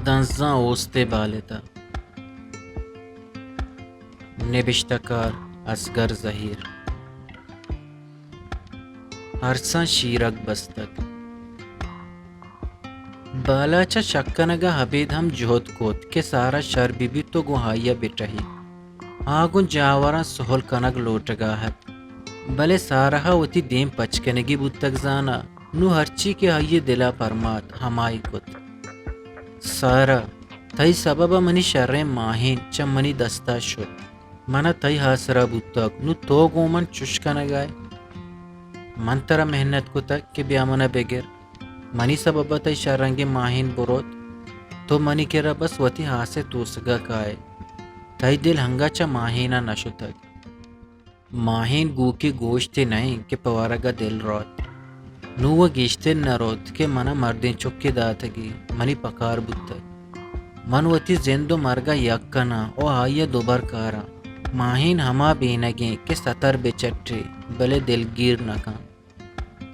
دنزاں اوست ءِ بالد ءَ۔ نبشتہ کار: اصغر زہیر۔ ارساں شیرگ بستگ۔ بالاچ ءَ شک کنگ ءَ ابید ہم جہد کت کہ سارا شر بہ بیت ءُ گوں آئی ءَ بہ ٹہیت۔ آ گوں جاوراں سہل کنگ لوٹگ ءَ ات، بلے سارا ءَ وتی دیم پچ کنگی بوتگ زاناں، نوں ہرچی کہ آئی ءِ دل ءَ پرمات، ہمائی کت۔ سارا، تئی سبب ءَ منی شریں ماہین چہ منی دست ءَ شت۔ من ءَ تئی آسرا بوتگ، نوں تو گوں من چش کنگ ءَ ئے؟ من ترا محنت کتگ کہ بیا من ءَ بگر۔ منی سبب ءَ تئی شررنگیں ماہین بروت۔ تو منی کرا بس وتی آس ءِ توسگ ءَ کائے۔ تئی دل انگہ چہ ماہین ءَ نہ شتگ۔ ماہین گوکے گوشتے نہ انت کہ پہ ورگ ءَ دل روت۔ نوں وَ گیشتر نہ روت کہ من ءَ مردیں چکے داتگی، منی پکار بوتگ۔ من وتی زند ءُ مرگ ءَ یک کناں ءُ آئی ءَ دوبر کاراں۔ ماہین ہما بینگیں کہ ستر بہ چٹے، بلے دلگیر نہ کنت۔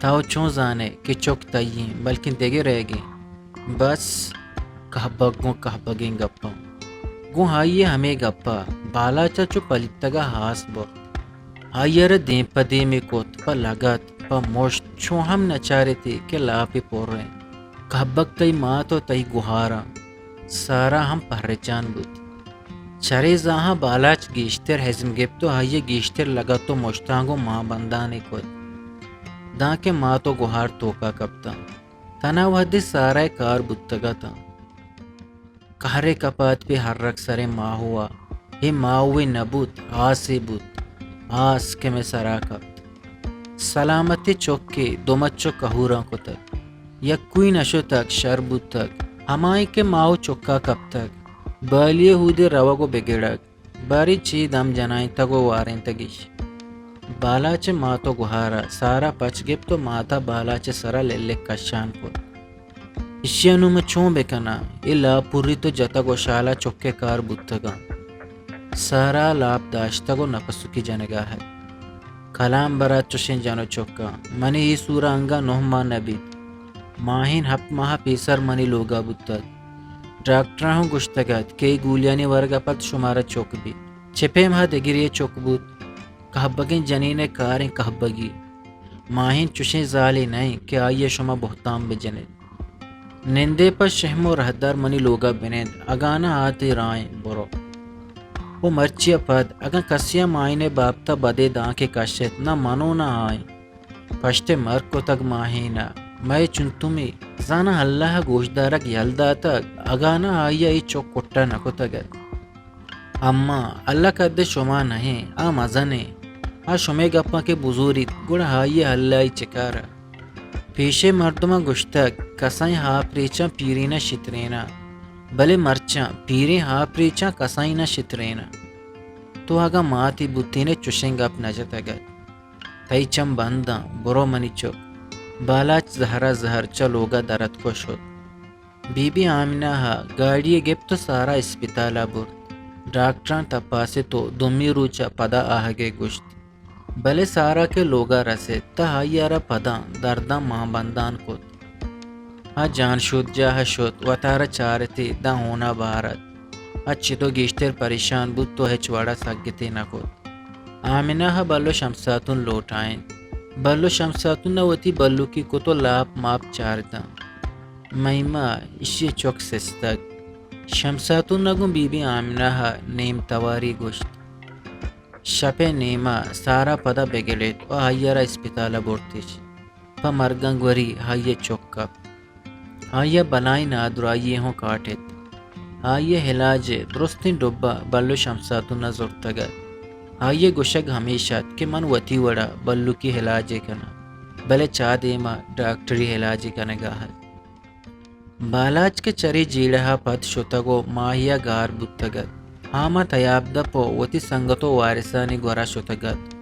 تو چون زانئے کہ چک تئی ایں، بلکیں دگہ رئیگیں؟ بس کہبگ گوں کہبگیں گپاں۔ گوں آئی ءِ ہمے گپ ءَ بالاچ ءَ چو پلیتگ ءَ آس برت۔ آئی ءَ را دیم پہ دیمے کت، پہ لگت، پہ مشت، چو ہم نہ چارتی کہ لاپے پر انت۔ کہبگ تئی مات ءُ تئی گہاراں۔ سارا ہم پہرجان بوت۔ چرے زاہاں بالاچ گیشتر ہزم گپت ءُ آئی ءَ گیشتر لگت ءُ مشتاں گوں مان بندانے کت، دانکہ مات ءُ گہار توکا کپتاں۔ تنا وہدے سارا ءِ کار بوتگ اتاں۔ کہرے کپات پہ ہرک سریں ماہو ءَ۔ اے ماہوے نہ بوت، آسے بوت، آس کہ مئے سرا کپت۔ سلامتیں چکے، دو مچ ءُ کہوراں کتگ۔ یکوئی نہ شتگ، شر بوتگ۔ ہمائی کہ ماہو چکا کپتگ۔ بالی ءِ ہودے روگ ءُ بگڑگ۔ باریں چے دم جنائینتگ ءُ وارینتگ ایش۔ بالاچ ءِ مات ءُ گہار ءَ سارا پچ گپت ءُ مات ءَ بالاچ ءِ سرا للک کشان کت۔ ایشی ءَ نوں من چون بکناں؟ اے لاپ پریت ءُ جتگ ءُ شالا چک ءِ کار بوتگاں۔ سارا لاپ داشتگ ءُ نپسکی جنگا ات۔ کلام برات چشیں جن ءُ چکاں۔ منی اے سورا انگا نہ ماہ نہ بیت۔ ماہین ہپت ماہ پیسر منی لوگا بوتگ۔ ڈاکٹراں ہم گوشتگ ات کہ اے گولیانی ورگ ءَ پد شمارا چک بیت۔ چہ پیم ہا دگرے ءَ چک بوت۔ کہبگیں جنین ءِ کاریں کہبگی۔ ماہین چشیں زالے نہ انت کہ آئی ءَ شما بہتام بہ جن ات۔ نندے پہ شہم ءُ رہدار منی لوگ ءَ بنند، اگاں نہ آتے راہیں برو۔ ءُ مرچی ءَ پد اگاں کسے ءَ ماہین ءِ بابت ءَ بدیں دانکے کش ات، نہ من ءُ نہ آئی۔ پشت ءَ مرگ کتگ ماہین ءَ۔ مئے چنتمی زاناں اللہ ءَ گوشدارگ یل داتگ، اگاں نہ آئی ءَ اے چک کٹا نہ کتگ ات۔ اما اللہ کد ءَ شما نہ ایں، آ مزن ایں۔ آ شمئے گپاں کہ بزوریت، گڑا آئی ءِ اللہ ءَ چہ کار ءَ؟ پیشیں مردماں گوشتگ، کسائیں آپ ریچاں پیرین ءَ شترین ءَ، بلے مرچاں پیریں آپ ریچاں کسائیں نہ شترین ءَ۔ تو اگاں ماتی بوتین ئے چشیں گپ نہ جتگ ات۔ تئی چم بنداں، برو منی چک۔ بالاچ زہرا زہر چہ لوگ ءَ در اتک ءُ شت۔ بی بی آمنہ ءَ گاڑی ءَ گپت ءُ سارا اسپتال ءَ برت۔ ڈاکٹراں تپاس ات ءُ دومی روچ ءَ پدا آہگ ءَ گوشت۔ بلے سارا کہ لوگ ءَ رست تہ آئی ءَ را پداں درداں مان بندان کت۔ آ جان شودجاہ ءَ شت، وتارا چارتی داں ہون ءَ بہر ات۔ آ چد ءُ گیشتر پریشان بوت ءُ ہچ وڑ ءَ سگتے نہ کت۔ آمنہ ءَ بلو شمساتون لوٹائینت۔ بلو شمساتون ءَ وتی بلوکی کت ءُ لاپ ماپ چارتاں۔ مئیما، ایشی ءِ چک سستگ۔ شمساتون ءَ گوں بی بی آمنہ ءَ نیم تواری گوشت۔ شپ ءِ نیم ءَ سارا پدا بگڑیت ءُ آئی ءَ را اسپتال ءَ برتش۔ پہ مرگاں گوری آئی ءِ چک کپت۔ آئی ءَ بلاہیں نادراہی ءَ ہوں کاٹت۔ آئی ءِ ہلاج ءِ درستیں ڈبہ بلو شمساتون ءَ زرتگ ات۔ آئی ءِ گوشگ ہمیش ات کہ من وتی وڑ ءَ بلوکی ہلاج ءَ کناں، بلے چا دیم ءَ ڈاکٹری ہلاج ءَ کنگ ءَ ات۔ بالاچ کہ چرے جیڑہ ءَ پد شتگ ءُ ماہے ءَ گار بوتگ ات، ہما تیاب دپ ءُ وتی سنگت ءُ وارثانی گور ءَ شتگ ات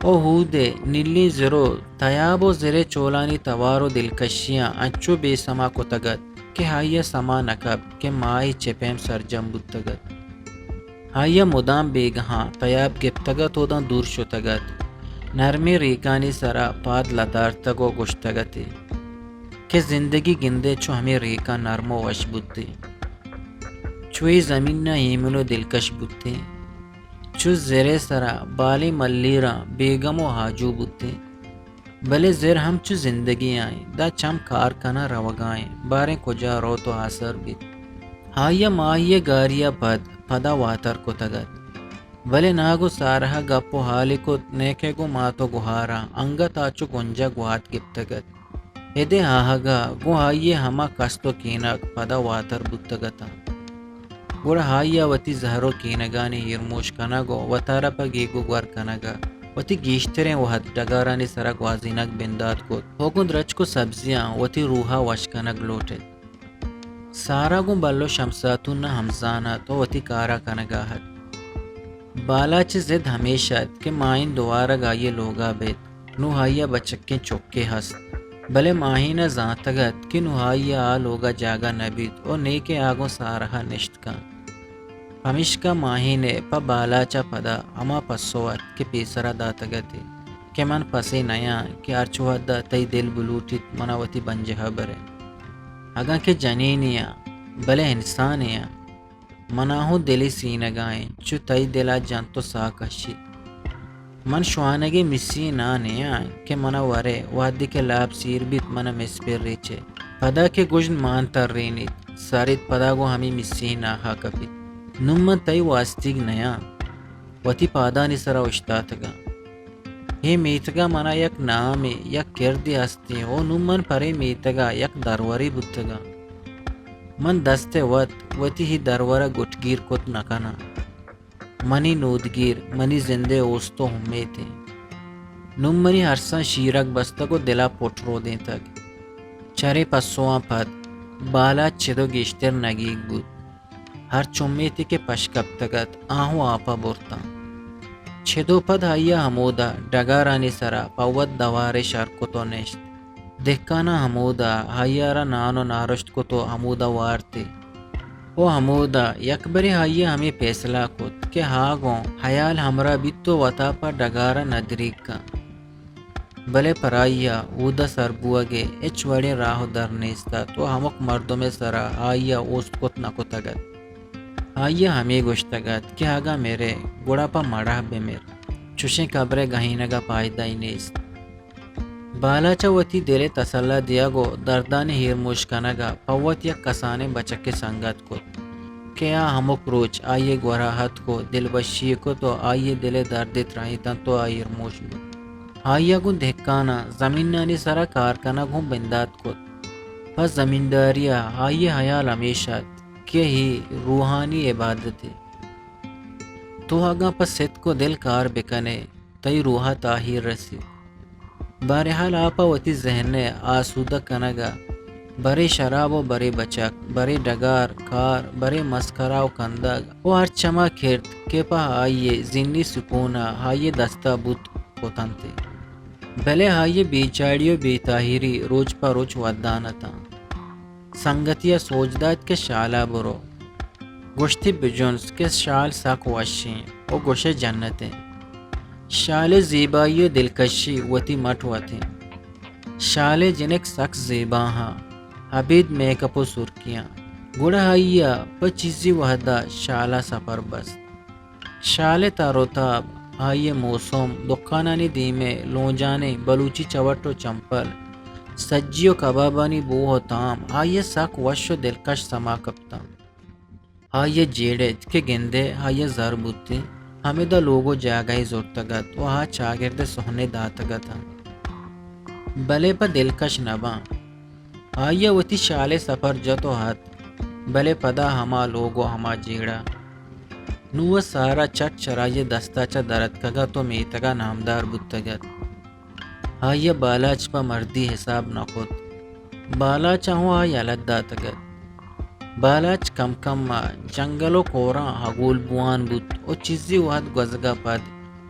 ءُ ہود ءِ نیلیں زر ءُ تیاب ءُ زر ءِ چولانی توار ءُ دلکشیاں انچو بے سما کتگ ات کہ آئی ءَ سما نہ کپت کہ ماہے چہ پیم سرجم بوتگ ات۔ آئی ءَ مدام بیگہاں تیاب گپتگ ات ءُ داں دور شتگ ات۔ نرمیں ریکانی سرا پاد لتارتگ ءُ گوشتگ ات ئے کہ زندگی گندئے چو ہمے ریکاں نرم ءُ وش بوت ئے۔ چو اے زمین ءَ ایمن ءُ دلکش بوتیں۔ چو زر ءِ سرا بالیں ملیراں بیگم ءُ آجو بوتیں۔ بلے زر ہم چو زندگی آئیں، داں چم کار کناں روگا ایں، باریں کجا روت ءُ آسر بیت۔ آئی ءَ ماہی ءِ گاری ءَ پد پدا واتر کتگ ات۔ بلے ناگو سارہ ءَ گپ ءُ حالے کت، نیکہ گوں مات ءُ گہاراں انگت آ چو گنجگ وات گپتگ ات۔ اد ءِ آہگ ءَ گوں آئی ءِ ہما کست ءُ کینگ پدا واتر بوتگ اتاں۔ گڑا آئی ءَ وتی زہر ءُ کینگانی ایرموش کنگ ءُ وتارا پہ گیگ ءُ گور کنگ ءَ وتی گیشتریں وہد ڈگارانی سرا گوازینگ بندات کت ءُ گوں درچک ءُ سبزیاں وتی روح ءَ وش کنگ لوٹ ات۔ سارا گوں بلو شمساتون ءَ ہمزان ات ءُ وتی کار ءَ کنگ ءَ ات۔ بالاچ ءِ زد ہمیش ات کہ ماہین دوارگ آئی ءِ لوگ ءَ بیت۔ نوں آئی ءَ بچکیں چکے ہست، بلے ماہین ءَ زانتگ ات کہ نوں آئی ءَ آ لوگ ءَ جاگہ نہ بیت ءُ نیکہ آ گوں سارہ ءَ نشت کنت۔ پمیشکا ماہین ءِ پہ بالاچ ءَ پدا ہما پسو ات کہ پیسرا داتگ ات ئے کہ من پسے نیاں کہ ہرچ وہد ءَ تئی دل بلوٹیت، من ءَ وتی بنجاہ ءَ برئے۔ اگاں کہ جنینے آں، بلے انسانے آں۔ من ءَ ہوں دلے سینگ ءَ انت، چو تئی دل ءَ جنت ءُ ساہ کشیت۔ من شوانگے مسیے نانے آں کہ من ءَ ورئے، وہدے کہ لاپ سیر بیت، من ءَ مس پر ریچئے۔ پدا کہ گژن مان ترینیت، سریت، پدا گوں ہمے مسیے ناہ ءَ کپیت۔ نوں من تئی واستیگ نیاں، وتی پادانی سرا اوشتاتگاں۔ اے میتگ ءَ من ءَ یک نامے، یک کردے ہستیں ءُ نوں من پرے میتگ ءَ یک درورے بوتگاں۔ من دست ءِ وت وتی اے درور ءَ گٹگیر کت نہ کناں۔ منی نودگیر، منی زند ءِ اوست ءُ امیت انت۔ نوں منی ارساں شیرگ بستگ ءُ دل ءَ پٹ رودینتگ۔ چرے پسواں پد بالاچ چد ءُ گیشتر نگیگ بوت۔ ہرچ امیتے کہ پش کپتگ ات، آ ہوں آپ ءَ برتاں۔ چد ءُ پد آئی ءَ ہمودا ڈگارانی سرا پہ وت دوارے شر کت ءُ نشت۔ دہکاناں ہمودا آئی ءَ را نان ءُ نارشت کت ءُ ہمودا وارت ئے۔ ءُ ہمودا یکبرے آئی ءَ ہمے پیسلہ کت کہ آ گوں ہیال ہمراہ بیت ءُ وتا پہ ڈگار ءَ ندریگ کنت۔ بلے پرائی ءَ اودا سر بوگ ءِ ہچ وڑیں راہ ءُ در نیست ات ءُ ہمک مردم ءِ سرا آئی ءَ اوست کت نہ کتگ ات۔ آئی ءَ ہمے گوشتگ ات کہ اگاں مرئے، گڑا پہ مڑاہ بہ مر۔ چشیں کبر ءِ گہینگ ءَ پائدہ ئے نیست۔ بالاچ ءَ وتی دل ءِ تسلا دیگ ءُ دردانی ایرموش کنگ ءَ پہ وت یک کسانیں بچکے سنگت کت کہ آ ہمک روچ آئی ءِ گورا اتک ءُ دلبشی ئے کت ءُ آئی ءِ دل ءِ درد ئے ترہینتنت ءُ آ ایرموش بوت۔ آئی ءَ گوں دہکاناں زمینانی سرا کار کنگ ہوں بندات کت۔ پہ زمینداری ءَ آئی ءِ ہیال ہمیش ات کہ اے روحانی عبادتے۔ تو اگاں پہ ستک ءُ دل کار بکن ئے، تئی روح ءَ تاہیر رسیت۔ بہرحال، آ پہ وتی ذہن ءِ آسودہ کنگ ءَ برے شراب ءُ برے بچک، برے ڈگار کار، برے مسکرا ءُ کندگ ءُ ہرچ ہما کرد کہ پہ آئی ءِ ذہنی سکون ءَ آئی ءِ دست ءَ بوت کتنت ئے۔ بلے آئی ءِ بے چاڑی ءُ بے تاہیری روچ پہ روچ ودان اتاں۔ سنگتے ءَ سوج دات کہ شال ءَ برو۔ گوشتی، بجنز کہ شال سک وشیں ءُ گوشئے جنتیں۔ شال ءِ زیبائی ءُ دلکشی وتی مٹ وتیں۔ شال ءِ جنک سک زیباہاں، ابید میک اپ ءُ سرکیاں۔ گڑا آئی ءَ پہ چیزے وہد ءَ شال ءَ سپر بست۔ شال ءِ تر ءُ تاب، آئی ءِ موسم، دکانانی دیم ءِ لونجانیں بلوچی چوٹ ءُ چمپل، سجی ءُ کبابانی بوہ ءُ تام آئی ءَ سک وش ءُ دلکش سما کپتاں۔ آئی ءَ جیڑ ایت کہ گندئے آئی ءَ زر بوتیں، ہمدا لوگ ءُ جاگہے زرتگ ات ءُ آ چاگرد ءِ سہنے داتگ اتنت۔ بلے پہ دلکش نہ باں۔ آئی ءَ وتی شال ءِ سپر جت ءُ ات، بلے پدا ہما لوگ ءُ ہما جیڑہ۔ نوں سارا چٹ چرائی ءِ دست ءَ چہ در اتکگ ات ءُ میتگ ءَ نامدار بوتگ ات۔ آئی ءَ بالاچ پہ مردی حساب نہ کت۔ بالاچ ءَ ہوں آ یلہ داتگ ات۔ بالاچ کم کم ءَ جنگل ءُ کوراں ہگول بوان بوت ءُ چیزے وہد گوزگ ءَ پد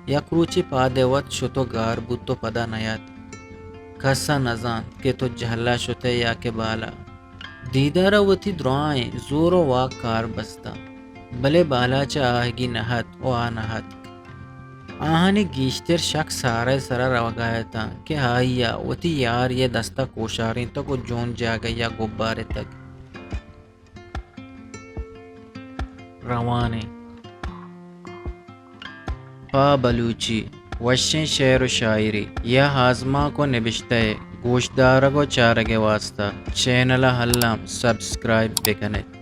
یک روچے پاد ءَ وت شت ءُ گار بوت ءُ پدا نیاتک۔ کس ءَ نزانت کہ تو جہل ءَ شت ئے یا کہ بال ءَ۔ دیدار ءَ وتی درائیں زور ءُ واک کار بستاں، بلے بالاچ ءَ آہگی نہ ات ءُ آ نہ اتک۔ آہانی گیشتر شک سارہ ءِ سرا روگ ءَ اتاں کہ آئی ءَ وتی یارے ءِ دست ءَ کوشارینتگ ءُ جون جاگہے ءَ گبارتگ۔ روان ایں۔ پہ بلوچی وشیں شعر و شاعری یا آزمانک و نبشتہ ءِ گوشدارگ و چارگ ءِ واستہ چینل ءَ الم سبسکرائب بکن ات۔